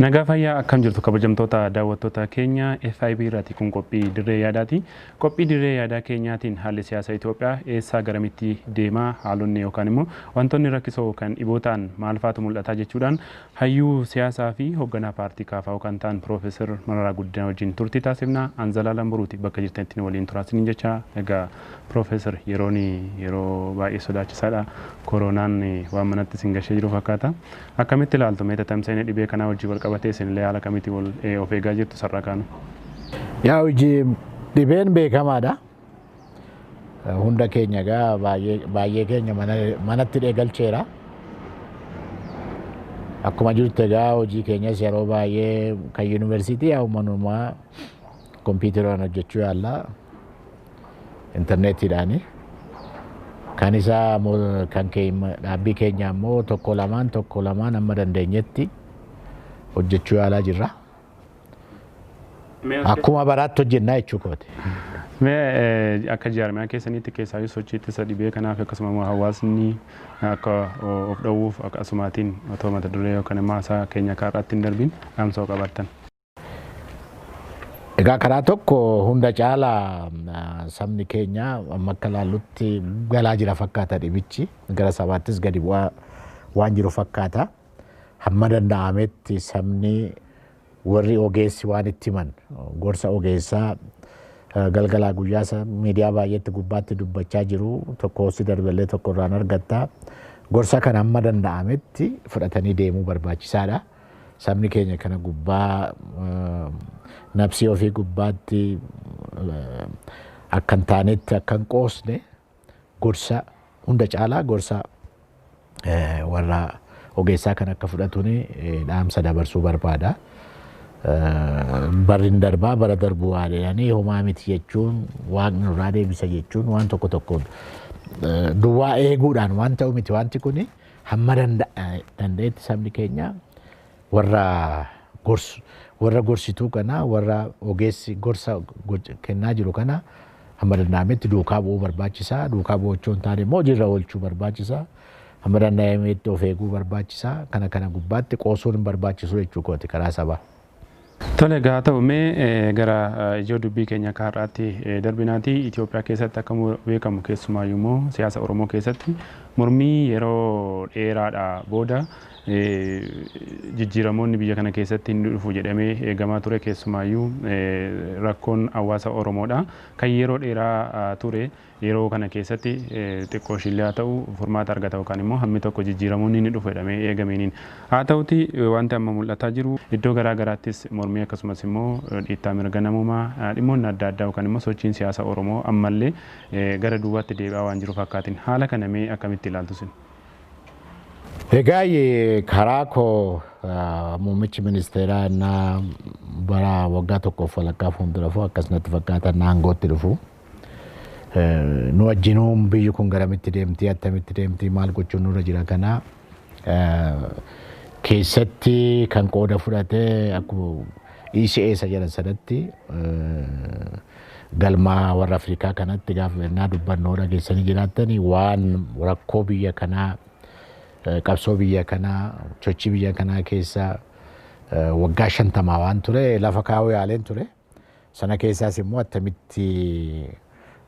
Nagaa fayyaa akkam jirtu kabajamtoota daawwattoota keenya FIB irraati kun qophii dirree yaadaati. Qophii dirree yaadaa keenyaatiin haalli siyaasa Itoophiyaa eessaa garamitti deemaa haalonni yookaan immoo wantoonni rakkisoo kan dhiboo ta'an maal faatu mul'ataa jechuudhaan hayyuu siyaasaa fi hoogganaa paartii KFO kan ta'an Piroofeesar Mararaa Guddinaa wajjin turtii taasifna. Anzalaalaan Boruuti bakka jirtanitti waliin turaasiniin jecha. Egaa Piroofeesar, yeroon yeroo baay'ee sodaachisaadha. Koronaan waan manatti isin gashee jiru fakkaata. Akkamitti ilaaltu mee tamsa'ina dhibee kanaa wajjin wal qabatee isinillee haala kamitti wal of eegaa jirtu sarara kaanu? Yaa hojii dhibeen beekamaadha. Hunda keenya egaa baay'ee keenya manatti dheegalcheera. Akkuma jirtu egaa hojii keenyas yeroo baay'ee kan yuunivarsiitii yaa uummanumaa kompiitaraan hojjechuu yaalla. Intarneetiidhaani. Kan isaa kan dhaabbii keenya immoo tokko lamaan tokko lamaan amma dandeenyetti hojjechuu yaalaa jirra. Akkuma baraatti hojjennaa jechuu kooti. Mee akka jaarmiyaa keessanitti keessaayyuu sochii ittisa dhibee kanaaf akkasuma immoo hawaasni akka of dhowwuuf akkasumaatiin otoo mata duree yookaan immoo haasaa keenya kaarraatti hin darbiin dhaamsa qabaattan. Egaa karaa tokko hunda caalaa sabni keenya amma akka laallutti galaa jira fakkaata dhibichi, gara sabaattis gadi bu'aa waan jiru fakkaata. Hamma danda'ametti sabni warri ogeessi waan itti himan gorsa ogeessaa galgalaa guyyaa miidiyaa baay'eetti gubbaatti dubbachaa jiru, tokko si darballee tokko irraan argatta. Gorsa kana hamma danda'ametti fudhatanii deemuu barbaachisaadha. Sabni keenya kana gubbaa nafsii ofii gubbaatti akka hin taanetti akka hin qoosne gorsa hunda caalaa gorsa warra ogeessaa kan akka fudhatuun dhaamsa dabarsuu barbaada. Barri hin darbaa bara darbuu waa jedhanii homaa miti jechuun waaqni nurraa deebisa jechuun waan tokko tokko duwwaa eeguudhaan waan ta'u miti wanti kuni. Hamma danda'etti sabni keenya warra gorsu warra gorsituu kana warra ogeessi gorsa kennaa jiru kana hamma danda'ametti duukaa bu'uu barbaachisaa. Duukaa bu'uu hin taane immoo hojiirra oolchuu barbaachisaa. Hamma danda'ametti of eeguu barbaachisaa. Kana kana gubbaatti qoosuun hin barbaachisu jechuu kooti karaa sabaa. Tole, egaa ta'u mee gara ijoo dubbii keenya kaarraatti darbinaati. Itoophiyaa keessatti akka beekamu keessumaayyuu immoo siyaasa Oromoo keessatti mormii yeroo dheeraadha booda jijjiiramoonni biyya kana keessatti hin dhufu jedhamee eegamaa ture, keessumaayyuu rakkoon hawaasa Oromoodha. Kan yeroo dheeraa ture yeroo kana keessatti xiqqoo ishillee haa ta'u furmaata argata yookaan immoo hammi tokko jijjiiramoonni ni dhufu jedhamee eegameeniin. Haa ta'uti wanti amma mul'ataa jiru iddoo garaa garaattis mormii akkasumas immoo dhiittaa mirga namummaa dhimmoonni adda addaa yookaan immoo sochiin siyaasa Oromoo ammallee gara duubaatti deebi'aa waan jiru fakkaatiin, haala kana mee akkamitti ilaaltu isin? Egaa karaa koo muummichi ministeeraa innaa bara waggaa tokkoof walakkaa fuuldura fuu akkasumatti fakkaata aangootti dhufu. Nu wajjinuun biyyi kun garamitti deemtii, attamitti deemtii, maal gochuun nurra jira kana keessatti kan qooda fudhatee akkuma ECA isa jedhan sanatti galmaa warra Afrikaa kanatti gaafa innaa dubbannoo dhageessanii jiraattanii waan rakkoo biyya kanaa, qabsoo biyya kanaa, sochii biyya kanaa keessa waggaa 50 waan ture lafa kaa'uu yaaleen ture. Sana keessaas immoo attamitti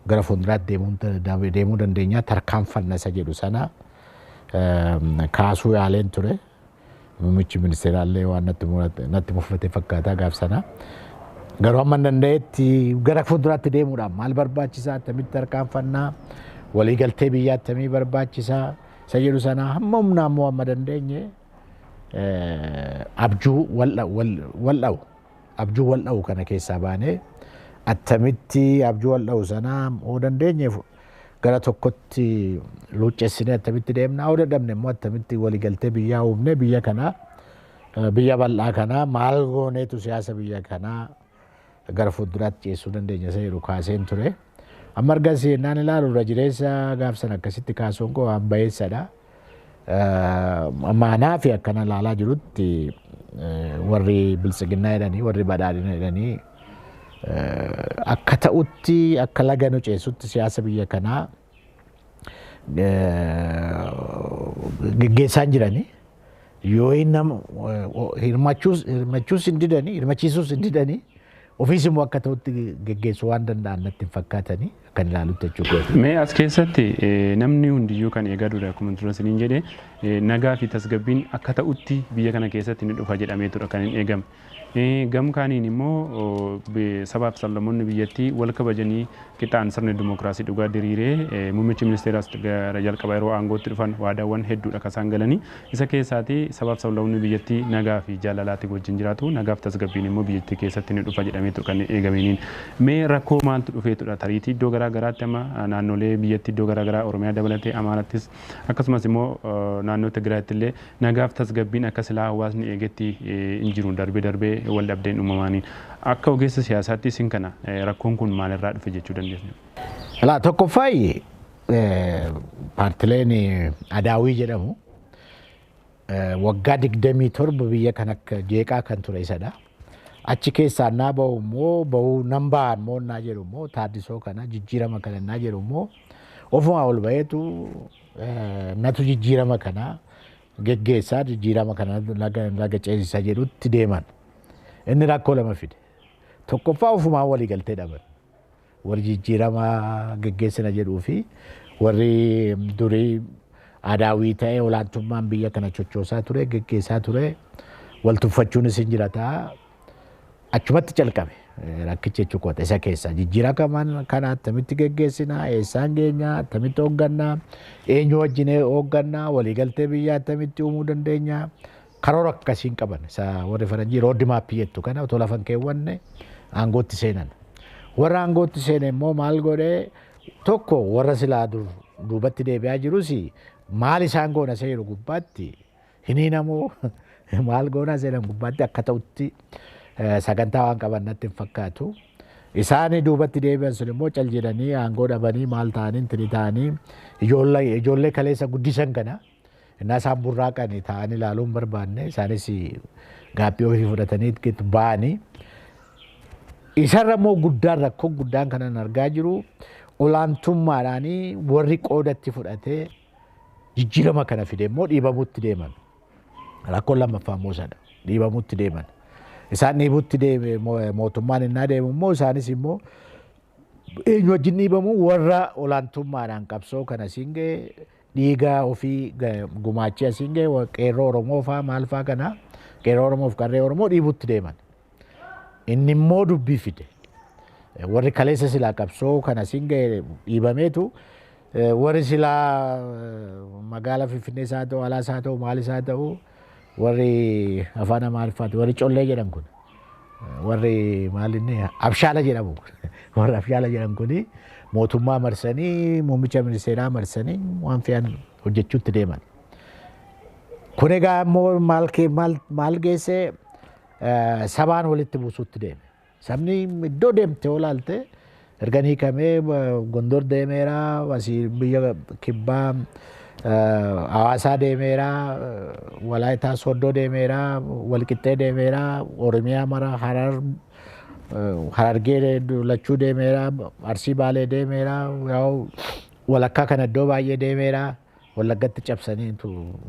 gara fuulduraatti deemuu dandeenya tarkaanfanna isa jedhu sana kaasuu yaaleen ture. Muummichi ministeeraallee waan natti mufate fakkaataa gaaf sana. Garuu hamma danda'etti gara fuulduraatti deemuudhaan maal barbaachisaa, attamitti tarkaanfannaa, waliigaltee biyyaa attamii barbaachisaa isa jedhu sana hamma humnaa immoo hamma dandeenye abjuu wal dha'u abjuu wal dha'u kana keessaa baanee attamitti abjuu wal dha'u sana hoo dandeenye gara tokkotti luuccessinee attamitti deemna, hoo dadhabne immoo attamitti waliigaltee biyyaa uumne, biyya kanaa biyya bal'aa kanaa maal gooneetu siyaasa biyya kanaa gara fuulduraatti ceessuu dandeenya isa jedhu kaaseen ture. Amma argas yennaan ilaalu irra jireessa gaaf sana akkasitti kaasuun koo waan bayeessadha. Maanaa fi akkana ilaalaa jirutti warri biltsiginnaa jedhanii warri badhaadhina jedhanii akka ta'utti akka laga nu ceessutti siyaasa biyya kanaa geggeessaan jiranii. Yoo nama hirmachuus hin didanii, hirmachiisuus hin didanii, ofiis immoo akka ta'utti geggeessuu waan danda'an natti hin fakkaatanii akkan ilaalutti jechuudha. Mee as keessatti namni hundiyyuu kan eegaa dura akkuma dura isiniin jedhe nagaa fi tasgabbiin akka ta'utti biyya kana keessatti ni dhufa jedhameetudha kan hin eegame. Gam kaaniin immoo sabaaf sablammoonni biyyattii wal kabajanii qixaan sirni dimokiraasii dhugaa diriiree muummichi ministeeraas gara jalqaba yeroo aangootti dhufan waadaawwan hedduudha kan isaan galanii isa keessaati sabaaf sablammoonni biyyattii nagaa fi jaalalaatti wajjin jiraatu nagaaf tasgabbiin immoo biyyattii keessatti ni dhufa jedhameetu kan eegaminiin. Mee rakkoo maaltu dhufeetudha tariitii iddoo garaa garaatti amma naannolee biyyattii iddoo garaa garaa Oromiyaa dabalatee Amaarattis akkasumas immoo naannoo Tigraayitti illee nagaaf tasgabbiin akka silaa hawaasni eegetti hin jiru darbee darbee wal dhabdeen uumamaaniin. Akka ogeessa siyaasaatti isin kana rakkoon kun maalirraa dhufe jechuu dandeessu? Alaa tokkoffaayi paartileen Adaawii jedhamu waggaa 27 biyya kan akka jeeqaa kan ture isadha. Achi keessaa naa bahu immoo bahuu nan ba'a immoo naa jedhu immoo taaddisoo kana jijjiirama kana naa jedhu immoo ofumaa ol baheetu natu jijjiirama kana geggeessaa jijjiirama kana laga ceesisaa jedhutti deeman. Inni rakkoo lama fide. Tokkoffaa ofumaa walii galtee dhaban. Warri jijjiirama geggeessina jedhuu fi warri durii Adaawii ta'ee olaantummaan biyya kana chochoosaa ture geggeessaa ture wal tuffachuunis hin jirataa. Achumatti calqabe rakkichi jechuudha isa keessa jijjiirama kana attamitti geggeessinaa eessaan geenyaa attamitti hooggannaa eenyu wajjin hooggannaa waliigaltee biyyaa attamitti uumuu dandeenya karoora akkasiin qaban isa warri faranjii road map jettu kana otoo lafan keewwanne aangootti seenan. Warra aangootti seene immoo maal godhee tokko warra silaa duubatti deebi'aa jirus maal isaan goona seeru gubbaatti hiniinamoo maal goona seenan gubbaatti akka ta'utti sagantaa waan qaban natti hin fakkaatu. Isaan duubatti deebi'an sun immoo cal jedhanii aangoo dhabanii maal ta'anii tini ta'anii ijoollee kaleessa guddisan kana innaa isaan burraaqanii ta'anii ilaaluu hin barbaanne isaanis gaaffii ofii fudhatanii ba'anii. Isarra immoo guddaan rakkoo guddaan kanan argaa jiru olaantummaadhaanii warri qoodatti fudhatee jijjiirama kana fide immoo dhiibamutti deeman. Rakkoon lammaffaa immoo isadha. Dhiibamutti deeman. Isaan dhiibutti deeme mootummaan innaa deemu immoo isaanis immoo eenyu wajjin dhiibamu warra olaantummaadhaan qabsoo kana siin ga'e dhiiga ofii gumaachee asiin ga'e qeerroo Oromoo faa maal faa kana qeerroo Oromoo fi qarree Oromoo dhiibutti deeman. Inni immoo dubbii fide. Warri kaleessa silaa qabsoo kana siin ga'e dhiibameetu warri silaa magaalaa Finfinnees haa ta'u alaas haa ta'u maalis haa ta'u warri afaan Amaariffaati warri collee jedhan kun warri maalinni abshaala jedhamu warri abshaala jedhan kun mootummaa marsanii muummicha ministeeraa marsanii waan fe'an hojjechuutti deeman. Kun egaa immoo maal geesse sabaan walitti buusuutti deeme. Sabni iddoo deemte olaalte erga hiikamee Gondor deemeera asii biyya kibbaa Hawaasaa deemeera Walaayitaa Sooddoo deemeera Walqixxee deemeera Oromiyaa mara Harar Harargee lachuu deemeera Arsii Baalee deemeera walakkaa kana iddoo baay'ee deemeera Wallaggatti cabsanii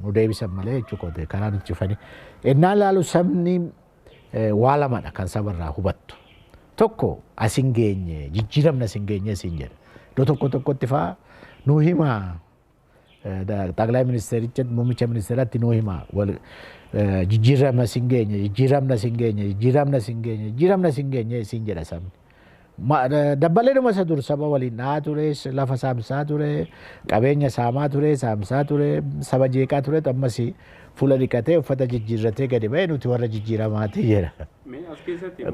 nu deebisan malee jechuudha karaa nuti cufanii. Innaan ilaalu sabni waa lamadha kan sabarraa hubattu. Tokko as hin geenye jijjiiramna as hin geenye siin jedha. Iddoo tokko tokkotti faa nu himaa xaqilaa ministeericha muummicha ministeeraatti nu himaa jijjiiramna as hin geenye jijjiiramna as hin geenye jijjiiramna as hin geenye jijjiiramna as hin geenye siin jedha sabni. Dabballeedhuma isa dur saba waliin dha'aa ture lafa saamsaa ture qabeenya saamaa ture saamsaa ture saba jeeqaa ture ammas fuula dhiqatee uffata jijjiirratee gadi ba'e nuti warra jijjiiramaati jedha.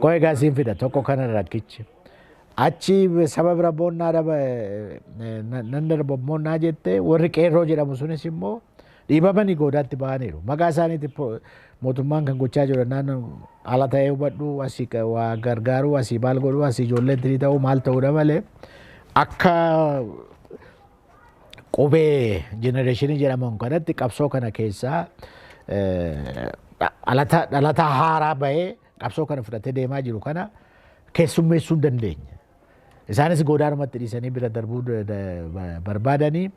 Koo egaa siin fida tokko kana rakkichi. Achi saba bira boonnaa dhaba nan darba boonnaa jette warri qeerroo jedhamu sunis immoo dhiibamanii goodaatti ba'aniiru. Maqaa isaaniitti mootummaan kan gochaa jiru naannoo ala ta'ee hubadhu asii waa gargaaru asii maal godhu asii ijoolleen tirii ta'uu maal ta'uudha malee akka qubee jenereeshinii jedhamuun kanatti qabsoo kana keessaa dhalataa haaraa bahee qabsoo kana fudhatee deemaa jiru kana keessummeessuu hin dandeenye. Isaanis goodaanumatti dhiisanii bira darbuu barbaadanii.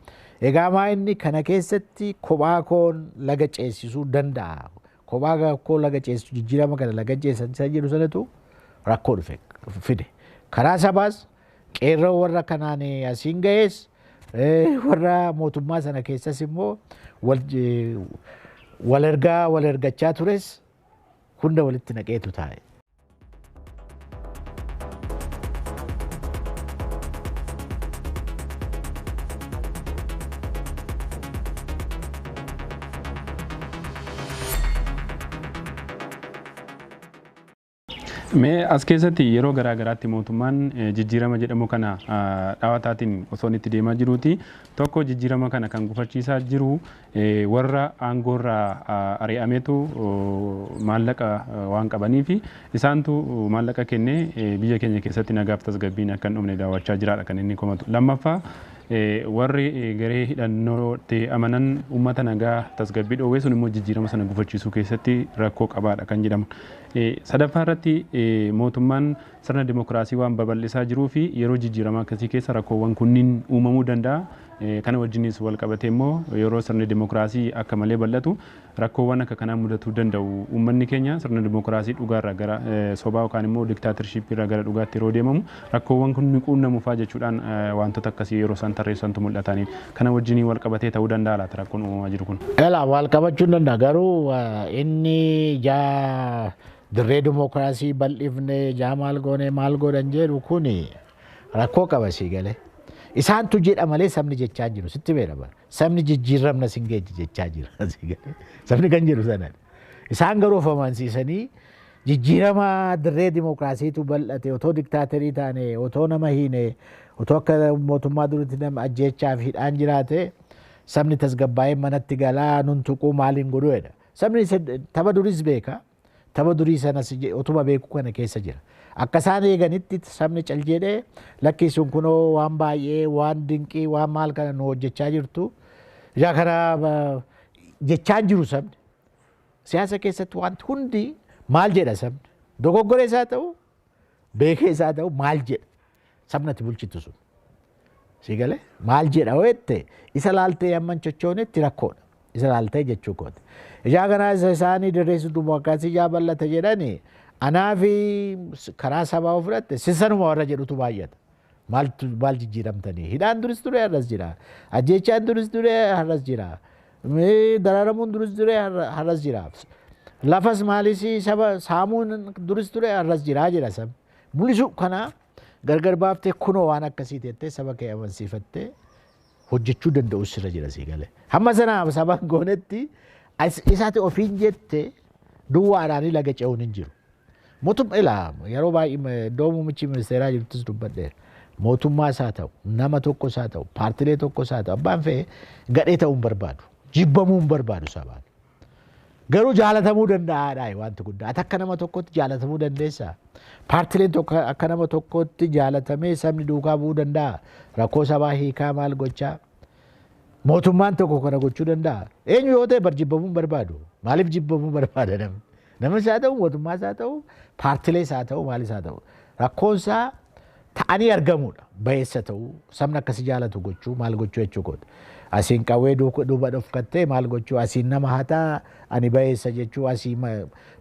Egaa maa inni kana keessatti kophaa koon laga ceesisuu danda'a. Kophaa koo laga ceesisu jijjiirama kana laga ceesisan jedhu sanatu rakkoo dhufe fide. Karaa sabaas qeerroo warra kanaan asiin ga'es warra mootummaa sana keessas immoo wal ergaa wal ergachaa tures hunda walitti naqeetu taa'e. Mee as keessatti yeroo garaa garaatti mootummaan jijjiirama jedhamu kana dhaawataatiin osoo itti deemaa jiruuti. Tokko jijjiirama kana kan gufachiisaa jiru warra aangoorraa ari'ameetu maallaqa waan qabaniif isaantu maallaqa kennee biyya keenya keessatti nagaaf tasgabbiin akka hin dhumne daawwachaa jiraadha kan inni komatu. Lammaffaa warri garee hidhannootti amanan uummata nagaa tasgabbii dhoowwee sun immoo jijjiirama sana gufachiisuu keessatti rakkoo qabaadha kan jedhamu. Sadaffaa irratti mootummaan sirna dimokiraasii waan babal'isaa jiruu fi yeroo jijjiirama akkasii keessa rakkoowwan kunniin uumamuu danda'a. Kana wajjinis wal qabatee immoo yeroo sirni dimokiraasii akka malee bal'atu rakkoowwan akka kanaa mudatuu danda'u. Uummanni keenya sirna dimokiraasii dhugaarraa gara sobaa yookaan immoo diktaatershiippiirraa gara dhugaatti yeroo deemamu rakkoowwan kun ni quunnamu fa'aa jechuudhaan wantoota akkasii yeroo isaan tarreessantu mul'ataniif. Kana wajjin wal qabatee ta'uu danda'a laata rakkoon uumamaa jiru kun? Elaa wal qabachuu hin danda'a garuu inni jaa dirree dimokiraasii bal'ifne jaa maal goone maal godhan jedhu kuni rakkoo qaba sii galee. Isaantu jedha malee sabni jechaa jiru sitti beera bara. Sabni jijjiiramna sin geejji jechaa jira. Sabni kan jedhu sanadha. Isaan garuu of amansiisanii jijjiirama dirree dimokiraasiitu bal'ate otoo diktaaterii taane otoo nama hiine otoo akka mootummaa duriitti nama ajjeechaa fi hidhaan jiraate sabni tasgabbaa'ee manatti galaa nun tuquu maaliin godhu jedha. Sabni tapha duris beeka. Tapha durii sanas otuma beeku kana keessa jira. Akka isaan eeganitti sabni cal jedhee lakki sun kunoo waan baay'ee waan dinqii waan maal kana nu hojjechaa jirtu. Ijaa kana jechaa jiru sabni. Siyaasa keessatti wanti hundi maal jedha sabni? Dogoggora isaa ta'u beekee isaa ta'u maal jedha? Sabni ati bulchitu sun. Si galee maal jedha yoo jette isa laaltee amma hin sochoonetti rakkoodha. Isa laaltee jechuu kooti. Ijaa kana isaanii dirreessu dimokiraasii ijaa bal'ate jedhani anaa fi karaa sabaa of fudhatte sisanuma warra jedhutu baay'ata. Maal jijjiiramtanii? Hidhaan duris ture har'as jira. Ajjeechaan duris ture har'as jira. Dararamuun duris ture har'as jira. Lafas maalis saba saamuun duris ture har'as jira jedha sabni. Mul'isu kana gargar baaftee kunoo waan akkasii teettee saba kee amansiifattee hojjechuu danda'u sirra jira sii galee. Hamma sana saba goonetti isaati ofiin jette duwwaadhaan laga ce'uun hin jiru. Mootummaa ilaa yeroo baay'ee iddoo muummichi ministeeraa jirtus dubbadheera. Mootummaa isaa ta'u, nama tokko isaa ta'u, paartilee tokko isaa ta'u, abbaan fe'e gadhee ta'uu hin barbaadu. Jibbamuu hin barbaadu sabaan. Garuu jaalatamuu danda'aadha wanti guddaa. Ati akka nama tokkotti jaalatamuu dandeessaa? Paartileen tokko akka nama tokkotti jaalatamee sabni duukaa bu'uu danda'a. Rakkoo sabaa hiikaa maal gochaa? Mootummaan tokko kana gochuu danda'a. Eenyu yoo ta'e bar jibbamuu hin barbaadu. Maaliif jibbamuu barbaada namni? Namni isaa ta'u, mootummaa isaa ta'u, paartilee isaa ta'u, maal isaa ta'u. Rakkoon isaa ta'anii argamuudha. Bayeessa ta'uu, sabni akkasi jaalatu gochuu, maal gochuu jechuu kooti. Asiin qawwee duuba dhofkattee maal gochuu, asiin nama hataa ani bayeessa jechuu, asii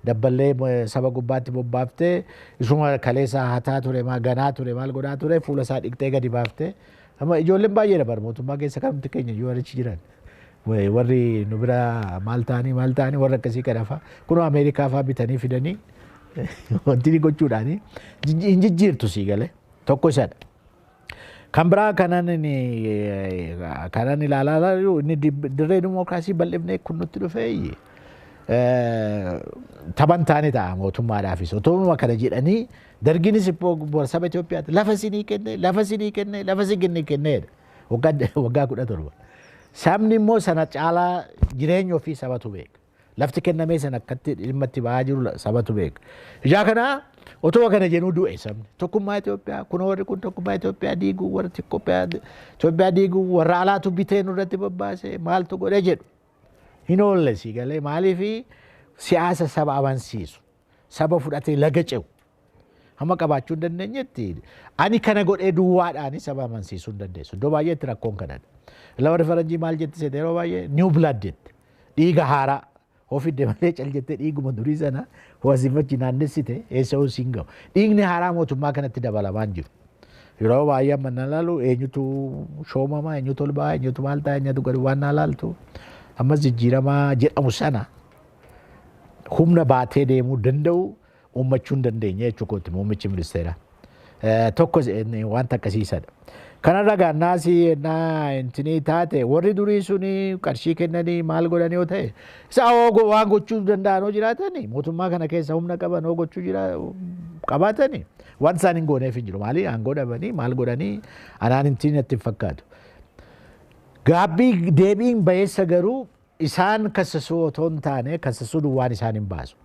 dabballee saba gubbaatti bobbaaftee isuma kaleessa hataa ture, ganaa ture, maal godhaa ture, fuula isaa dhiqxee gadi baaftee. Amma ijoolleen baay'eedha bara mootummaa keessa kanumti keenya iyyuu achi jiran. Warri nu bira maal ta'anii maal ta'anii warra akkasii kana fa'a kunoo Ameerikaa fa'a bitanii fidanii wanti ni gochuudhaani hin jijjiirtu sii galee tokko isadha. Kan biraa kanan ilaalaa jiru inni dirree dimokiraasii bal'ifnee kun nutti dhufee taphan taane ta'a mootummaadhaafis otoo kana jedhanii darginis saba Itoophiyaatti lafa sinii kenne lafa sinii kenne lafa sinii kenneedha waggaa 17. Sabni immoo sana caalaa jireenya ofii sabatu beeka. Lafti kennamee sana akkatti dhimma itti ba'aa jiru sabatu beeka. Ijaa kana otoo kana jenuu du'e sabni. Tokkummaa Itoophiyaa kun warri kun tokkummaa Itoophiyaa diiguu warri Itoophiyaa diiguu warra alaatu bitee nurratti bobbaase maaltu godhe jedhu. Hin oolle sii galee maaliifi siyaasa saba amansiisu saba fudhatee laga ce'u. Hamma qabaachuu hin dandeenyetti ani kana godhee duwwaadhaan saba amansiisuu hin dandeessu. Iddoo baay'eetti rakkoon kanadha. Warri faranjii maal jetti seete yeroo baay'ee new blood jette. Dhiiga haaraa. Ofidde malee cal jettee dhiiguma durii sana hoosifachi naannessite eessa siin gahu. Dhiigni haaraa mootummaa kanatti dabalamaa hin jiru. Yeroo baay'ee amma na laalu eenyutu shoomamaa, eenyutu ol ba'a, eenyutu maal ta'a, eenyutu gadi waan na laaltu. Ammas jijjiiramaa jedhamu sana humna baatee deemuu danda'u uummachuu hin dandeenye jechuu kooti muummichi ministeeraa. Tokko wanta akkasiisadha. Kanarra gaannaasii naa intinii taate warri durii suni qarshii kennanii maal godhanii yoo ta'e isa waan gochuu danda'an yoo jiraatani mootummaa kana keessa humna qaban yoo gochuu qabaatani waan isaan hin gooneef hin jiru. Maali aangoo dhabanii maal godhanii anaan intiin natti hin fakkaatu. Gaabbii deebiin bayeessa garuu isaan kassasuu otoo hin taane kassasuu duwwaan isaan hin baasu.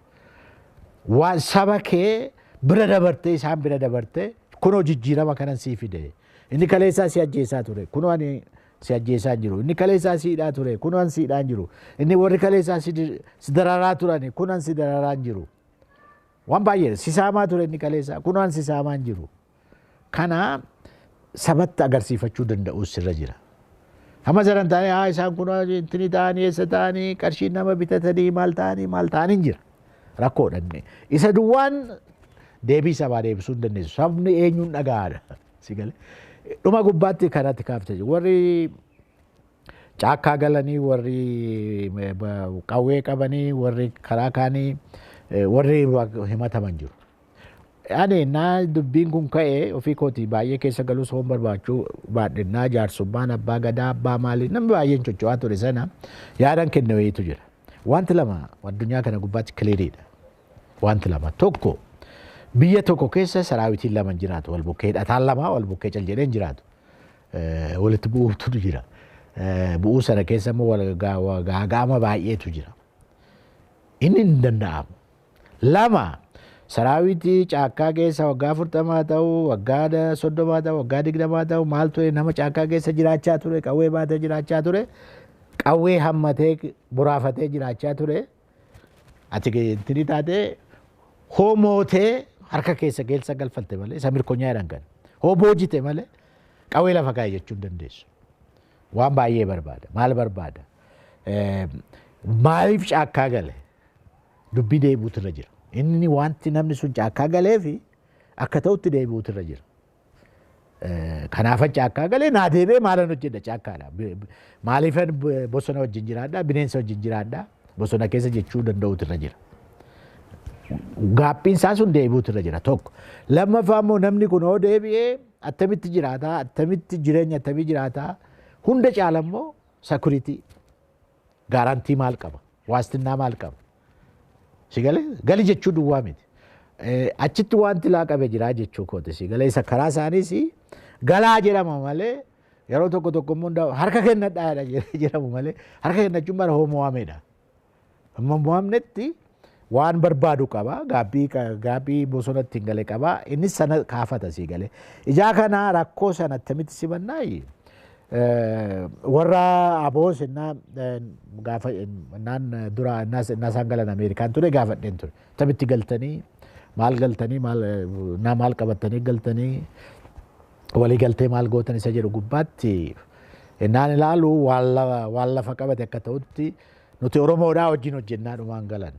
Waan saba kee bira dabartee isaan bira dabartee kunoo jijjiirama kanan sii fide. Inni kaleessaa si ajjeesaa ture kunoo ani si ajjeesaa hin jiru. Inni kaleessaa si hidhaa ture kunoo ani si hidhaa hin jiru. Inni warri kaleessaa si dararaa turani kunoo ani si dararaa hin jiru. Waan baay'ee si saamaa ture inni kaleessaa kunoo ani si saamaa hin jiru. Kana sabatti agarsiifachuu danda'u sirra jira. Amma sadan taane haa isaan kun intini ta'anii eessa ta'anii qarshii nama bitatanii maal ta'anii maal ta'anii hin jira. Rakkoodha inni. Isa duwwaan deebii sabaa deebisuu hin dandeessu. Sabni eenyuun dhaga'aadha. Si galee. Dhuma gubbaatti kanatti kaaftee jiru. Warri caakkaa galanii, warri qawwee qabanii, warri karaa kaanii, warri himataman jiru. Ani naa dubbiin kun ka'ee ofii kootii baay'ee keessa galuu soon barbaachuu baadhinnaa jaarsummaan abbaa gadaa abbaa maalii namni baay'een cocho'aa ture sana yaadan kenne wayiitu jira. Wanti lama addunyaa kana gubbaatti cleariidha. Wanti lama tokko biyya tokko keessa saraawitiin lama hin jiraatu wal bukkee hidhataan lama wal bukkee cal jedhee hin jiraatu. Walitti bu'uutu jira. Bu'uu sana keessa immoo gaaga'ama baay'eetu jira. Inni hin danda'amu. Lama saraawitii caakkaa keessa waggaa 40 ta'u, waggaa 30 ta'u, waggaa 20 ta'u maal ture nama caakkaa keessa jiraachaa ture, qawwee baatee jiraachaa ture, qawwee hammatee boraafatee jiraachaa ture. Ati intini taatee hoomootee harka keessa keessa galfatte malee isa mirkonyaa jedhan kana. Hoo boojite malee qawwee lafa kaa'e jechuu hin dandeessu. Waan baay'ee barbaada. Maal barbaada? Maaliif caakkaa gale? Dubbii deebi'uutu irra jira. Inni wanti namni sun caakkaa galeefi akka ta'utti deebi'uutu irra jira. Kanaafan caakkaa galee naa deebi'ee maalan hojjedha caakkaadha. Maaliifan bosona wajjin jiraadha, bineensa wajjin jiraadha, bosona keessa jechuu danda'uutu irra jira. Gaaphiin isaa sun deebi'uutu irra jira tokko. Lammaffaa immoo namni kun hoo deebi'ee attamitti jiraataa, attamitti jireenya attamii jiraataa, hunda caala immoo security guarantee maal qaba, waastinnaa maal qaba. Si galee gali jechuu duwwaa miti. Achitti wanti laaqabe jira jechuu kooti si galee isa karaa isaaniis galaa jedhama malee yeroo tokko tokko immoo harka kennadhaa jedhamu malee harka kennachuun bara hoo mo'amedha. Amma mo'amnetti waan barbaadu qaba gaabbii bosonatti hin gale qaba innis sana kaafata si galee. Ijaa kana rakkoo sana attamitti simannaayi warra aboos innaa gaafa innaan dura innaa isaan galan Ameerikaan ture gaafadheen ture. Attamitti galtanii maal galtanii maal naa maal qabattanii galtanii walii galtee maal gootan isa jedhu gubbaatti innaan ilaalu waan lafa qabate akka ta'utti nuti Oromoodhaa wajjin hojjennaa dhumaan galan.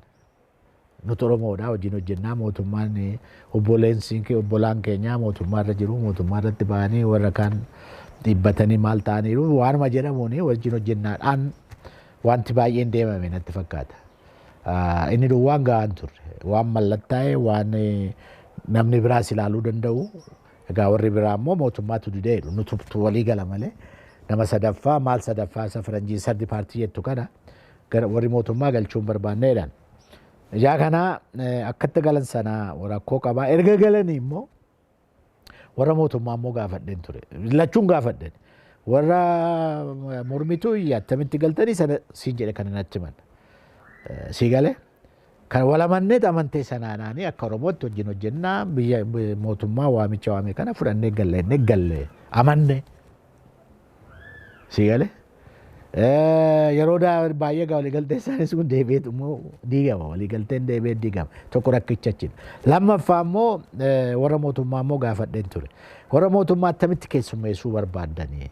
Nuti Oromoodhaa wajjin hojjennaa mootummaan obboleensi obbolaan keenyaa mootummaa irra jiru mootummaa irratti ba'anii warra kaan dhiibbatanii maal ta'aniiru waanuma jedhamuun wajjin hojjennaadhaan wanti baay'een deemame natti fakkaata. Inni duwwaan gahaan turre waan mallattaa'e waan namni biraas ilaaluu danda'u egaa warri biraa immoo mootummaatu didee jedhu nutu walii gala malee nama sadaffaa maal sadaffaa isa faranjii third party jettu kana warri mootummaa galchuun barbaanneedhaan. Ijaa kana akkatti galan sana rakkoo qabaa erga galanii immoo warra mootummaa immoo gaafadheen ture. Lachuun gaafadheen. Warra mormituu attamitti galtanii sana siin jedhe kana natti himan. Sii galee kan walamanneet amantee sanaanaanii akka Oromootti wajjin hojjennaa biyya mootummaa waamicha waame kana fudhannee galle inni galle amanne. Sii galee Yeroo baay'ee gaa waliigaltee isaanis kun deebi'eetu immoo diigama, waliigalteen deebi'ee diigama. Tokko rakkicha achidha. Lammaffaa immoo warra mootummaa immoo gaafadheen ture. Warra mootummaa attamitti keessummeessuu barbaaddanii?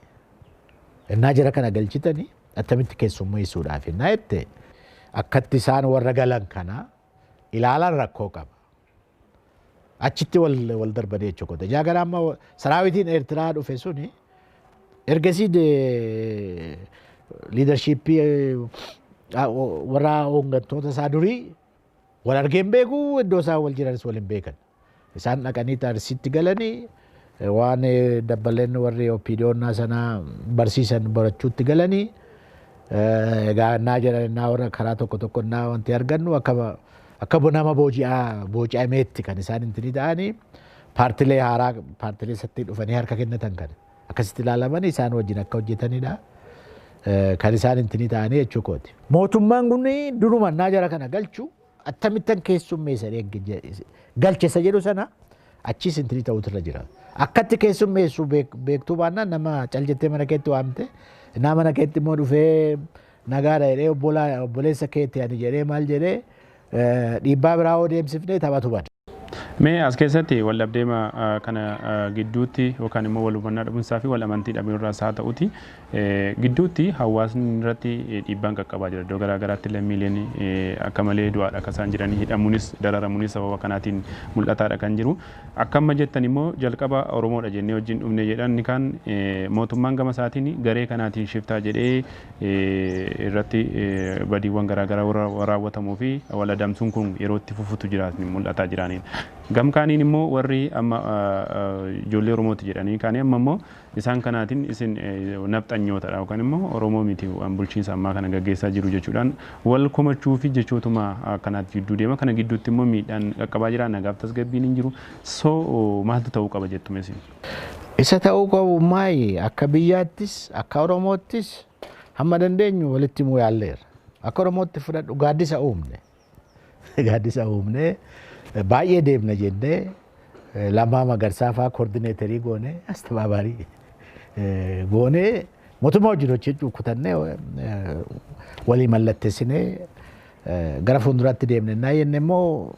Innaa jara kana galchitanii attamitti keessummeessuudhaaf innaa jette, akkatti isaan warra galan kana ilaalan rakkoo qaba. Achitti wal darbanii jechuudha. Ijaa gara amma saraawitiin Eertiraa dhufe suni ergasii leadershipii warra hooggantoota isaa durii wal argee hin beeku, iddoo isaan wal jiranis wal hin beekan. Isaan dhaqanii Arsiitti galanii waan dabbaleen warri OPDOnnaa sanaa barsiisan barachuutti galanii, egaa innaa jedhan, innaa warra karaa tokko tokko innaa wanti argannu akka nama booji'ameetti kan isaan intini ta'anii, paartilee haaraa paartilee isatti dhufanii harka kennatan kana akkasitti ilaalamanii isaan wajjin akka hojjetanidha. Kan isaan intini ta'anii jechuu kooti. Mootummaan kun duruma innaa jara kana galchu akkamittan keessummeessa galche isa jedhu sana achis intini ta'utu irra jira. Akkatti keessummeessu beektuu baannaan, nama cal jettee mana keetti waamte, innaa mana keetti immoo dhufee nagaadha jedhee, obboleessa keetti ani jedhee, maal jedhee, dhiibbaa biraa yoo deemsifnee taphatu bada. Mee as keessatti wal dhabdeema kana gidduutti yookaan immoo wal hubannaa dhabumsaa fi wal amantii dhabuu irraas haa ta'uti gidduutti hawaasni irratti dhiibbaan qaqqabaa jira. Iddoo garaa garaatti lammiileen akka malee du'aadha akka isaan jiranii, hidhamuunis dararamuunis sababa kanaatiin mul'ataadha kan jiru. Akka amma jettan immoo jalqaba Oromoodha jennee wajjin dhufne jedhan, inni kaan mootummaan gama isaatiin garee kanaatiin shiftaa jedhee irratti badiiwwan garaa garaa raawwatamuu fi wal adamsuun kun yeroo itti fufutu jiraatan mul'ataa jiraniin. Gamkaaniin immoo warri amma ijoollee Oromooti jedhanii kaanii amma immoo isaan kanaatiin isin nafxanyootadha yookaan immoo Oromoo miti waan bulchiinsa ammaa kana gaggeessaa jiru jechuudhaan wal komachuu fi jechootuma akkanaatti gidduu deema. Kana gidduutti immoo miidhaan qaqqabaa jira, nagaaf tasgabbiin hin jiru. So maaltu ta'uu qaba jettu meesin? Isa ta'uu qabu maayi, akka biyyaattis akka Oromoottis hamma dandeenyu walitti himuu yaalleerra. Akka Oromootti fudhadhu, gaaddisa uumne. Gaaddisa uumne, baay'ee deemna jennee, Lammaa Magarsaa fa'aa coordinatorii goone, astebaabarii goone, mootummaa wajjin hojjechuu kutannee, walii mallatteessinee gara fuulduraatti deemne. Naa jenne immoo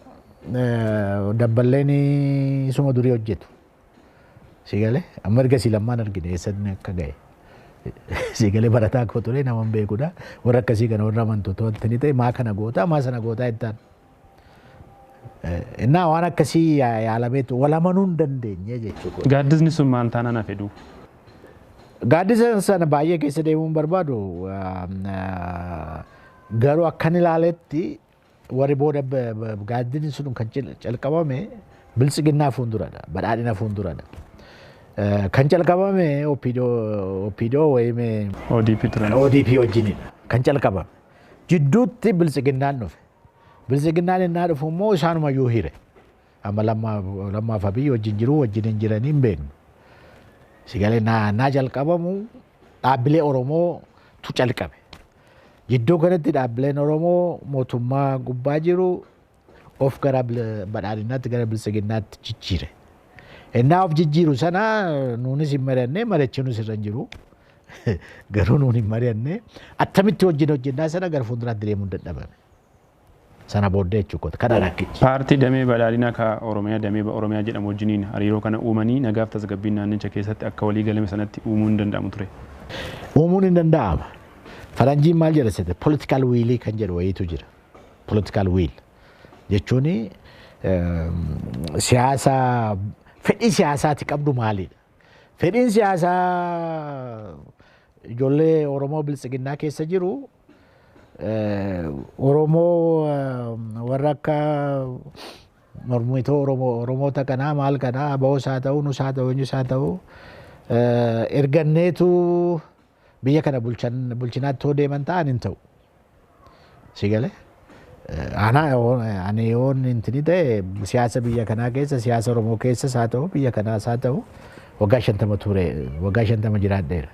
dabballeen isuma durii hojjetu. Si galee, amma ergasii Lammaan argine eessatti akka ga'e. Si galee, barataa koo ture, nama hin beekudha. Warra akkasii kana warra amantoota wanti ni ta'e, maa kana gootaa, maa sana gootaa jettaan. Innaa waan akkasii yaalameetu wal amanuu hin dandeenye jechuudha. Gaaddisni sun maal taanaan hafe duu? Gaaddisa sana baay'ee keessa deemuu hin barbaadu. Garuu akkan ilaaletti warri booda gaaddisni sun kan calqabame Biltsiginnaa fuulduradha. Badhaadhina fuulduradha. Kan calqabame OPDO wayii ODP turan. ODP wajjinidha. Kan calqabame. Jidduutti Biltsiginnaan dhufe. Biltsiginnaan innaa dhufu immoo isaanumayyuu hire. Amma Lammaaf Abiyyi wajjin jiru, wajjin hin jiranii hin beeknu. Sigalee naa jalqabamu dhaabbilee Oromootu calqabe. Jidduu kanatti dhaabbileen Oromoo mootummaa gubbaa jiru of gara Badhaadhinaatti, gara Biltsiginnaatti jijjiire. Innaa of jijjiiru sana nuunis hin mari'anne, mari'achuunis irra hin jiru. Garuu nuun hin mari'anne, attamitti wajjin hojjennaa sana gara fuulduraatti deemuun dadhabame. Sana booddee jechuudha. Kana rakkichi. Paartii damee Badhaadhinaa ka Oromiyaa, damee Oromiyaa jedhamu wajjiniin hariiroo kana uumanii nagaaf tasgabbiin naannicha keessatti akka walii galame sanatti uumuun hin danda'amu ture? Uumuun hin danda'ama. Faranjiin maal jedha sete, political willii kan jedhu wayiitu jira. Political will jechuun siyaasa, fedhii siyaasaati qabdu maalidha? Fedhiin siyaasaa ijoollee Oromoo Biltsiginnaa keessa jiru, Oromoo warra akka mormitoo Oromoo, Oromoota kanaa maal kanaa, ABOs haa ta'u, nus haa ta'u, eenyus haa ta'u, erganneetu biyya kana bulchinaatti yoo deeman ta'an hin ta'u. Si galee? Ana ani yoon intini ta'e, siyaasa biyya kanaa keessa, siyaasa Oromoo keessas haa ta'u, biyya kanaas haa ta'u, waggaa 50 ture, waggaa 50 jiraadheera.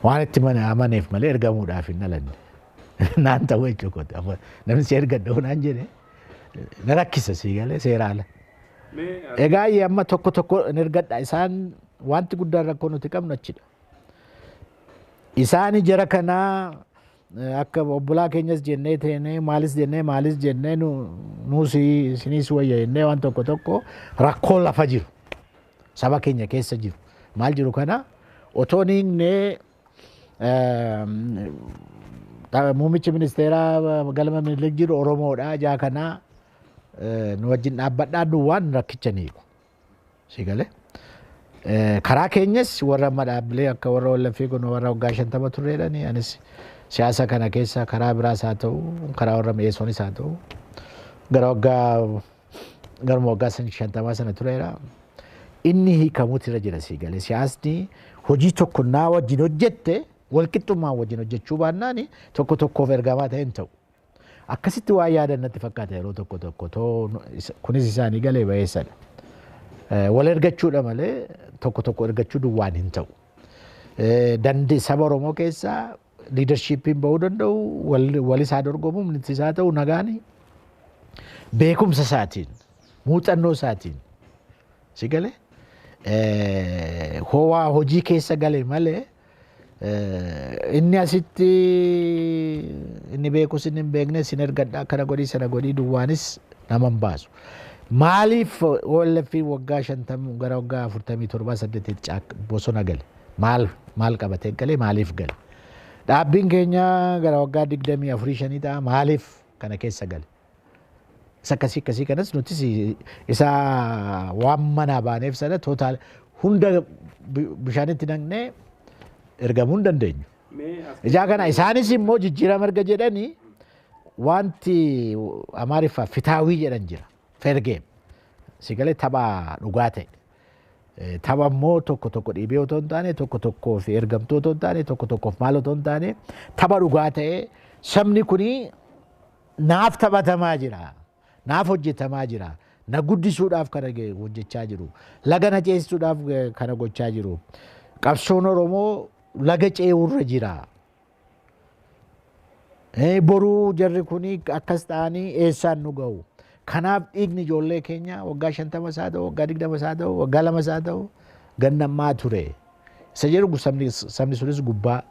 Waan itti amaneef malee ergamuudhaaf hin dhalanne. Naan ta'u jechuudha. Namni si ergadha naan jedhe na rakkisa, si galee, seera ala. Egaa amma tokko tokko hin ergadha isaan, wanti guddaan rakkoo nuti qabnu achidha. Isaani jara kanaa akka obbolaa keenyas jennee teenee maalis jennee maalis jennee nuus isinis wayya jennee waan tokko tokko rakkoo lafa jiru saba keenya keessa jiru maal jiru kana otoo hin hiiknee muummichi ministeeraa galma Minilik jiru Oromoodha jaa kanaa nu wajjin dhaabbadhaa duwwaan rakkicha ni hiiku. Si galee? Karaa keenyas warra amma dhaabbilee akka warra Wallaffii kun warra waggaa 50 turreedhani anis siyaasa kana keessa karaa biraas haa ta'u karaa warra mi'eessonis haa ta'u gara waggaa garuma waggaa 50 sana tureera. Inni hiikamuutu irra jira si galee siyaasni hojii tokko naa wajjin hojjette walqixxummaa wajjin hojjechuu baannaan tokko tokkoof ergamaa ta'e hin ta'u. Akkasitti waan yaadan natti fakkaata yeroo tokko tokko too kunis isaanii galee ba'eessadha. Wal ergachuudha malee tokko tokko ergachuu duwwaan hin ta'u. Dandee saba Oromoo keessaa liidarshiippiin bahuu danda'u wal isaa dorgomu miti isaa ta'u nagaan beekumsa isaatiin muuxannoo isaatiin si galee howaa hojii keessa gale malee inni asitti inni beekus inni hin beekne sin ergadha akkana godhii sana godhii duwwaanis nama hin baasu. Maaliif OLF waggaa 50 gara waggaa 47 8 bosona gale? Maal maal qabatee gale maaliif gale? Dhaabbiin keenya gara waggaa 24 5 ta'a maaliif kana keessa gale? Isa akkasii akkasii kanas nutis isa waan manaa baaneef sana tootaal hunda bishaanitti naqnee ergamuu hin dandeenyu. Ijaa kana isaanis immoo jijjiirama erga jedhanii wanti Amaariffaa fitaawii jedhan jira. Fair game. Si galee tapha dhugaa ta'e. Tapha immoo tokko tokko dhiibee otoo hin taane tokko tokkoof ergamtuu otoo hin taane tokko tokkoof maal otoo hin taane tapha dhugaa ta'e sabni kuni naaf taphatamaa jira. Naaf hojjetamaa jira. Na guddisuudhaaf kana hojjechaa jiru. Laga na ceesisuudhaaf kana gochaa jiru. Qabsoon Oromoo laga ce'uurra jira. Boruu jarri kuni akkas ta'anii eessaan nu ga'u. Kanaaf dhiigni ijoollee keenya waggaa 50 isaa ta'u, waggaa 20 isaa ta'u, waggaa 2 isaa ta'u gannammaa ture. Isa jedhu sabni sunis gubbaa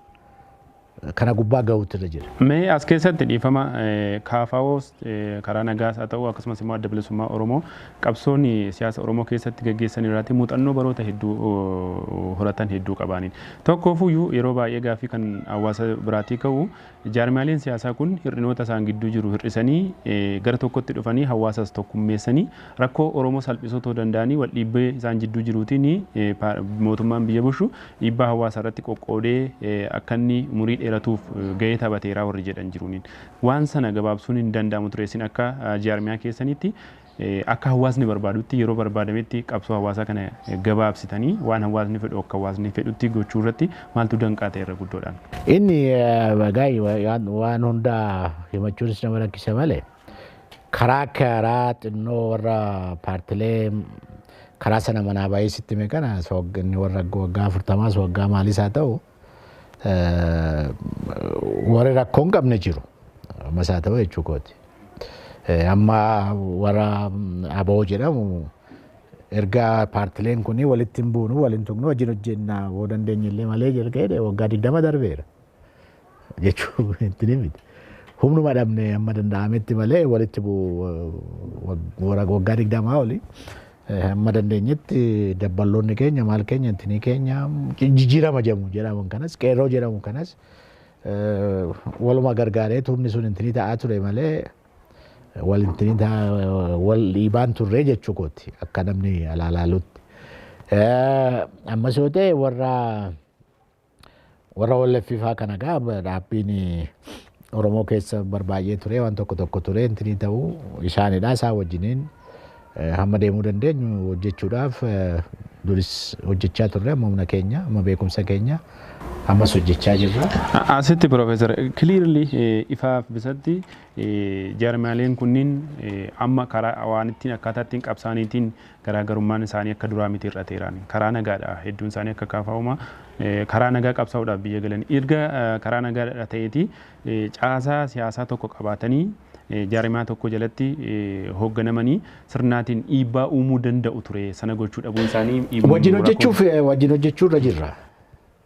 kana gubbaa ga'uutu irra jira. Mee as keessatti dhiifama KFOs karaa nagaas haa ta'u akkasumas immoo adda bilisummaa Oromoo qabsoon siyaasa Oromoo keessatti gaggeessan irratti muuxannoo baroota hedduu horatan hedduu qabaaniin. Tokkoofuyyuu yeroo baay'ee gaaffii kan hawaasa biraatii ka'u jaarmiyaaleen siyaasaa kun hir'inoota isaan gidduu jiru hir'isanii gara tokkotti dhufanii hawaasas tokkummeessanii rakkoo Oromoo salphisuu otoo danda'anii wal dhiibbee isaan jidduu jiruutiin mootummaan biyya bulchu dhiibbaa hawaasa irratti qoqqoodee akka inni umurii dheeratuuf gahee taphateeraa warri jedhan jiruuniin. Waan sana gabaabsuun hin danda'amu ture isin akka jaarmiyaa keessanitti akka hawaasni barbaadutti yeroo barbaadametti qabsoo hawaasaa kana gabaabsitanii waan hawaasni fedhu akka hawaasni fedhutti gochuu irratti maaltu danqaa ta'e irra guddoodhaan? Inni waan hundaa himachuunis nama rakkisa malee karaa karaa xinnoo warra paartilee karaa sana manaa baay'ee sitti hime kana inni warra waggaa 40s waggaa maaliis haa ta'u warri rakkoo hin qabne jiru. Ammas haa ta'u jechuu kooti. Amma warra ABO jedhamu erga paartileen kun walitti hin buunu waliin tuqnu wajjin hojjennaa yoo dandeenye illee malee jedhee waggaa 20 darbeera. Jechuu itti miti. Humnuma dhabne amma danda'ametti malee walitti bu'u waggaa 20 oli. Amma dandeenyetti dabballoonni keenya maal keenya intinii keenya jijjiirama jedhamu kanas qeerroo jedhamu kanas waluma gargaaree humni sun intinii ta'aa ture malee wal intinii wal dhiibaan turree jechuu kooti akka namni alaalaalutti. Ammas yoo ta'e warra Wallaffifaa kana gaa dhaabbiin Oromoo keessa barbaay'ee ture waan tokko tokko ture intinii ta'uu isaanidha isaan wajjiniin hamma deemuu dandeenyu hojjechuudhaaf duris hojjechaa turre amma humna keenya amma beekumsa keenya ammas hojjechaa jirra. Asitti Profeesar clearly ifaaf bisatti jaarmiyaaleen kunniin amma karaa waan ittiin akkaataa ittiin qabsaaniitiin garaagarummaan isaanii akka duraa miti hir'ateeraan karaa nagaadha hedduun isaanii akka kaafaa'uma karaa nagaa qabsaa'uudhaaf biyya galan erga karaa nagaadha ta'eeti caasaa siyaasaa tokko qabaatanii jaarmiyaa tokko jalatti hoogganamanii sirnaatiin dhiibbaa uumuu danda'u ture sana gochuu dhabuun isaanii. Wajjin hojjechuuf wajjin hojjechuu irra jirra.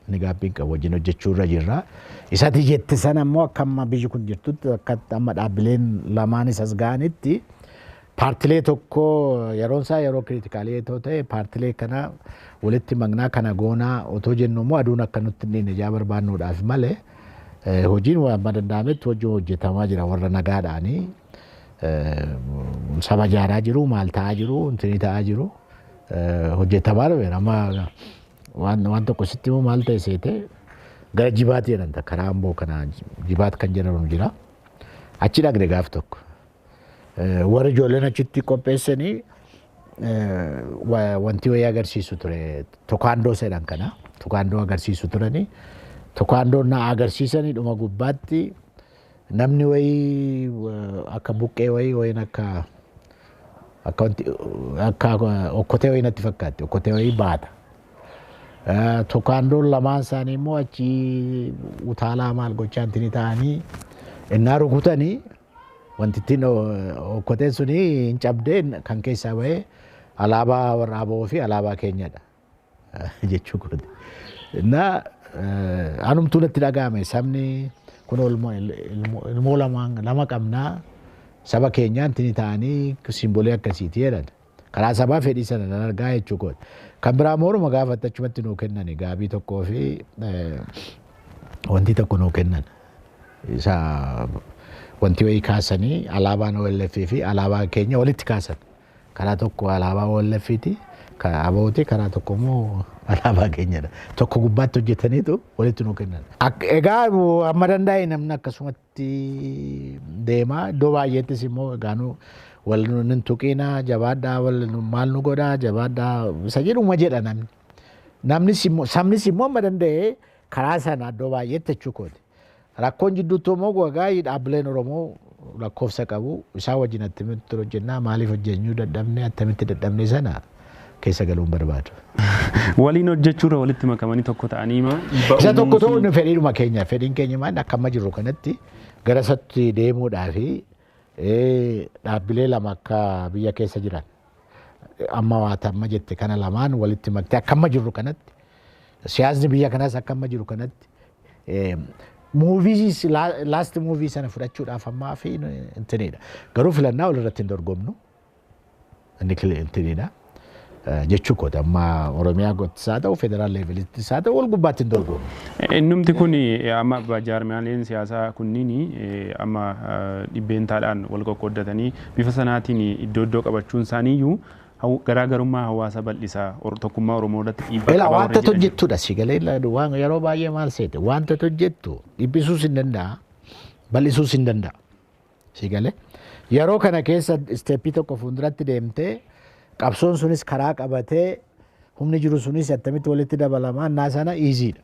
Inni gaabbiin qabu wajjin hojjechuu irra jirra. Isati jette sana immoo akka amma biyyi kun jirtutti, akka amma dhaabbileen lamaanis as ga'anitti, paartilee tokko yeroon isaa yeroo critical yoo ta'e, paartilee kana walitti maqnaa kana goonaa otoo jennu immoo aduun akka nutti hin dhiine ijaa barbaannuudhaaf malee, hojiin waan danda'ametti hojii hojjetamaa jira. Warra nagaadhaanii saba ijaaraa jiru, maal ta'aa jiru, intini ta'aa jiru, hojjetamaa dhufe. Amma waan tokko sitti immoo maal ta'e seete, gara Jibaat jedhamta, karaa Amboo kana Jibaat kan jedhamu jira. Achi dhaqne gaaf tokko. Warri ijoolleen achitti qopheessanii wanti wayii agarsiisu ture, tokaandoo sedhan kana, tokaandoo agarsiisu turanii. Tokaandoo na agarsiisanii dhuma gubbaatti namni wayii akka buqqee wayii wayiin akka wanti akka okkotee wayii natti fakkaatti, okkotee wayii baata. Tokaandoon lamaan isaanii immoo achi utaalaa maal gochaa intini ta'anii innaa rukutanii, wanti ittiin okkoteen suni hin cabdee, kan keessaa bahee alaabaa warra ABO fi alaabaa keenyadha jechuu kooti. Innaa anumtuu natti dhaga'ame, sabni kun ilmoo lama qabnaa, saba keenyaa intini ta'anii simboolii akkasiiti jedhan. Karaa sabaa fedhii sana nan argaa jechuu kooti. Kan biraa mooruma gaafatte, achumatti nuu kennani, gaabii tokkoo fi wanti tokko nuu kennan. Isa wanti wayii kaasanii alaabaan OLF fi alaabaa keenya walitti kaasan. Karaa tokko alaabaa OLF ti, ABOti, karaa tokko immoo alaabaa keenyadha. Tokko gubbaatti hojjetaniitu walitti nuu kennan. Egaa amma danda'e namni akkasumatti deema. Iddoo baay'eettis immoo egaa nu wal nun tuqiina, jabaadhaa, wal maal nu godhaa, jabaadhaa isa jedhuma jedha namni. Namnis immoo, sabnis immoo amma danda'e karaa sana iddoo baay'eetti jechuu kooti. Rakkoon jidduutti immoo egaa dhaabbileen Oromoo lakkoofsa qabu, isaan wajjin attamitti hojjennaa, maaliif hojjechuu dadhabne, attamitti dadhabne sana keessa galuun barbaadu. Waliin hojjechuurra walitti makamanii tokko ta'anii ma Isa tokko ta'uun fedhiidhuma keenya, fedhiin keenya maal, akka amma jirru kanatti gara isatti deemuudhaa fi dhaabbilee lama akka biyya keessa jiran amma waata amma jette kana lamaan walitti maktee, akka amma jirru kanatti, siyaasni biyya kanaas akka amma jiru kanatti, move last move sana fudhachuudhaaf ammaa fi intinidha. Garuu filannaa walirratti hin dorgomnu. Inni intinidha. Jechuu kooti, amma Oromiyaa gottis haa ta'u, federal levelittis haa ta'u, wal gubbaatti hin dorgomu. Innumti kun amma jaarmiyaaleen siyaasaa kunniin amma dhibbeentaadhaan wal qoqqooddatanii bifa sanaatiin iddoo iddoo qabachuun isaaniiyyuu garaagarummaa hawaasa bal'isaa, tokkummaa Oromoo irratti dhiibbaa qaba. Wanta hojjettudha si galee, waan yeroo baay'ee maal seete, wanta hojjettu dhiphisuus hin danda'a, bal'isuus hin danda'a, si galee. Yeroo kana keessa step tokko fuulduratti deemtee, qabsoon sunis karaa qabatee, humni jiru sunis attamitti walitti dabalamaa innaa sana easydha.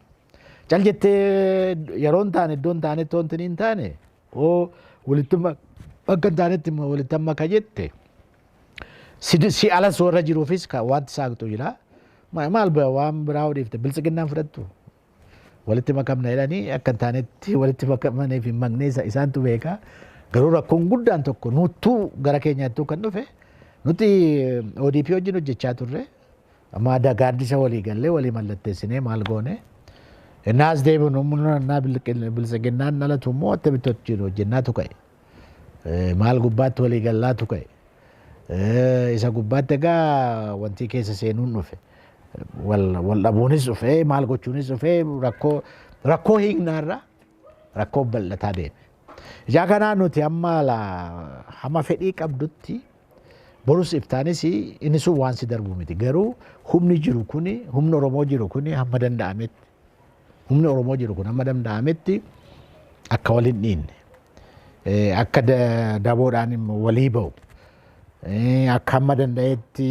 Cal jettee yeroo hin taane, iddoo hin taanetti, wanti hin taane oo walitti bakka hin taanetti walitti amma ka jette, si alas warra jiruufis wanti saaqxu jira. Maal waan biraa hodhiifte, Biltsiginnaan fudhattu. Walitti makamna jedhanii akka hin taanetti walitti makamaniif hin maqne isaantu beeka. Garuu rakkoon guddaan tokko nuttuu gara keenyaattuu kan dhufe, nuti ODP wajjin hojjechaa turre. Amma gaaddisa walii gallee, walii mallatteessinee, maal goone. Innaas deebinu, innaa Biltsiginnaan dhalatu immoo attamitti hojii hojjennaatu ka'e. Maal gubbaatti walii gallaatu ka'e. Isa gubbaatti egaa wanti keessa seenuun dhufe. Wal dhabuunis dhufe, maal gochuunis dhufe, rakkoo hiiknaarra rakkoo bal'ataa deeme. Ijaa kanaa nuti amma hamma fedhii qabdutti borus iftaanis inni sun waan si darbu miti. Garuu humni jiru kuni, humni Oromoo jiru kuni hamma danda'ametti, humni Oromoo jiru kun hamma danda'ametti akka waliin dhiinne, akka daboodhaan walii ba'u, akka hamma danda'etti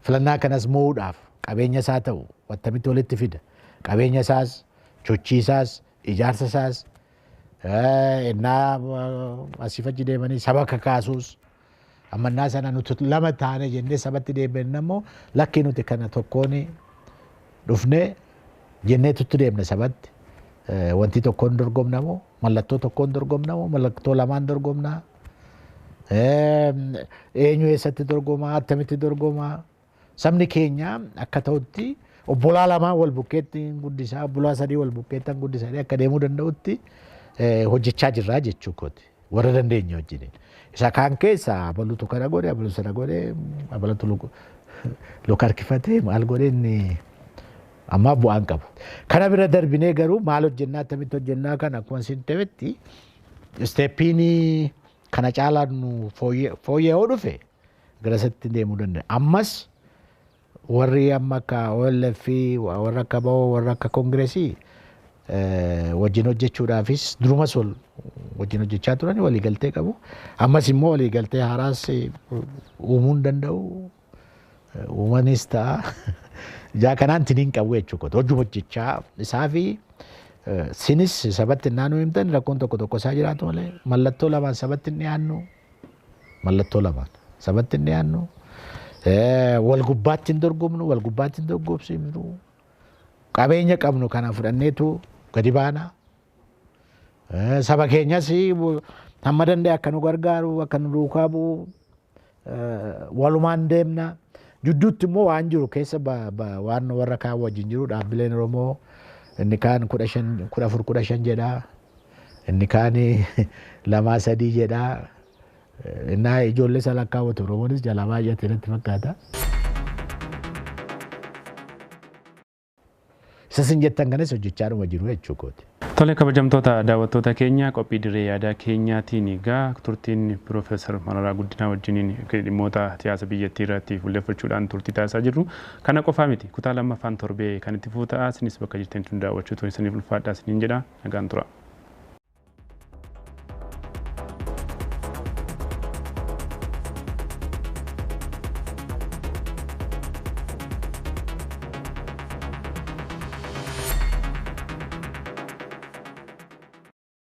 filannaa kanas mo'uudhaaf qabeenya isaa ta'u attamitti walitti fida. Qabeenya isaas, sochii isaas, ijaarsa isaas, innaa asiif achi deemanii saba kakaasuus, ammannaa sana nuti lama taane jennee sabatti deemne immoo, lakkii, nuti kana tokkoon dhufne jennee tutti deemne sabatti. Wanti tokkoon dorgomna moo, mallattoo tokkoon dorgomna moo, mallattoo lamaan dorgomna? Eenyu eessatti dorgomaa, attamitti dorgomaa? Sabni keenya akka ta'utti Obbolaa lamaan wal bukkeetti guddisaa, obbolaa sadii wal bukkeetti guddisaa akka deemuu danda'utti hojjechaa jirraa jechuu kooti. Warra dandeenye wajjiniin. Isa kaan keessa abalutu kana godhe, abalu sana godhe, abalutu luka harkifatee maal godhe inni ammaa bu'aan qabu. Kana bira darbinee garuu maal hojjennaa, akkamitti hojjennaa kan akkuma isin ta'etti steppiin kana caalaa nu fooyya'oo dhufe gara isatti deemuu danda'a. Ammas warri amma akka OLF, warra akka BAO, warra akka Koongireesii wajjin hojjechuudhaafis durumas wajjin hojjechaa turan waliigaltee qabu. Ammas immoo waliigaltee haaraas uumuu hin danda'u. Uumanis ta'a. Ijaa kanaan tiniin qabu jechuudha. Hojii hojjechaa isaa fi sinis sabatti naannoo himtan rakkoon tokko tokko isaa jiraatu malee mallattoo lamaan sabatti hin dhiyaannu. Mallattoo lamaan sabatti hin dhiyaannu. Wal gubbaatti hin dorgomnu, wal gubbaatti hin dorgomsiifnu. Qabeenya qabnu kana fudhanneetu gadi baana. Saba keenyas hamma danda'e akka nu gargaaru, akka nu duukaa bu'u walumaan deemna. Jidduutti immoo waan jiru keessa waan warra kaan wajjin jiru dhaabbileen Oromoo inni kaan 15, 14, 15 jedha. Inni kaan 2, 3 jedha. Innaa ijoollee isa lakkaawwatu Oromoonis jalaa baay'ate natti fakkaata. Isa isin jettan kanas hojjechaadhuma jiru jechuu kooti. Tole, kabajamtoota daawwattoota keenya, qophii dirree yaadaa keenyaatiin egaa turtiin Piroofeesar Mararaa Guddinaa wajjiniin dhimmoota siyaasa biyyattii irratti fuulleffachuudhaan turtii taasisaa jirru. Kana qofaa miti, kutaa lammaffaan torbee kan itti fufu ta'a. Isinis bakka jirtanitti nu daawwachuutu isiniif ulfaadhaa isiniin jedha. Nagaan tura.